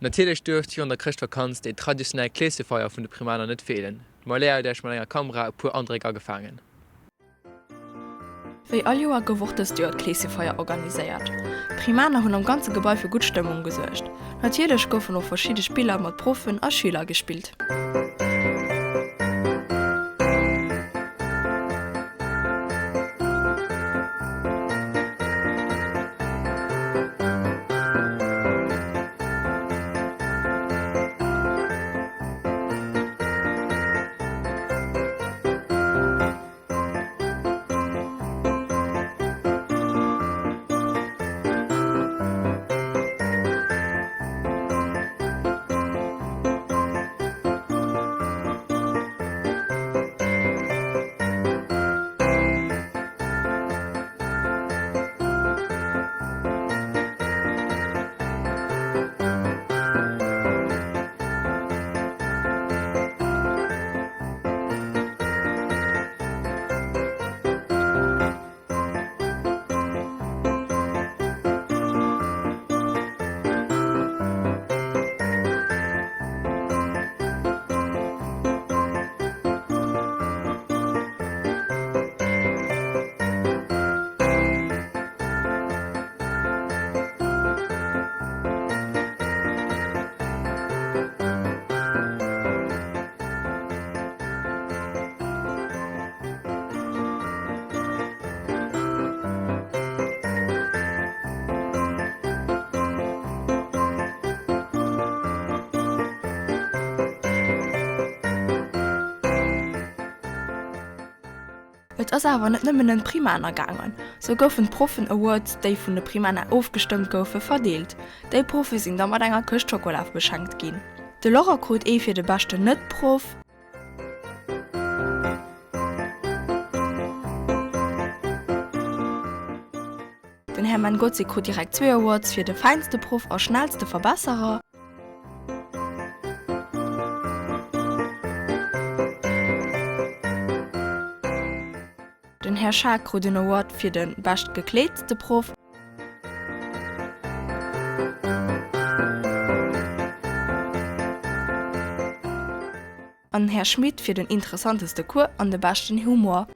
Natierlech duerft virun der Chrëschtvakanz déi traditionell Kleeschefeier vun de Primaner net feelen. D'Marléa huet Iech mat enger Kamera e puer Andréck agefaangen. Wéi all Joer gouf och dëst Joer d'Kleeschefeier organiséiert. D'Primaner hunn am ganze Gebai fir gutt Stëmmung gesuergt. Natierlech goufen och verschidde Spiller mat Proffen a Schüler gespillt. Et ass awer net nëmmen ëm d'Primaner gaangen. Sou goufen d'Proffen Awards, déi vun de Primaner ofgestëmmt goufen, verdeelt. Déi Proffe sinn da mat enger Këscht Schokola beschenkt ginn. De Laurent krut ee fir de beschten Net-Proff. Den Här Mengozzi krut direkt zwee Awards fir de fäinste Proff a schnellste Verbesserer. Den Här Schaack krut en Award fir de beschtgekleetste Proff. An den Här Schmit fir den interessanteste Cours an de beschten Humor.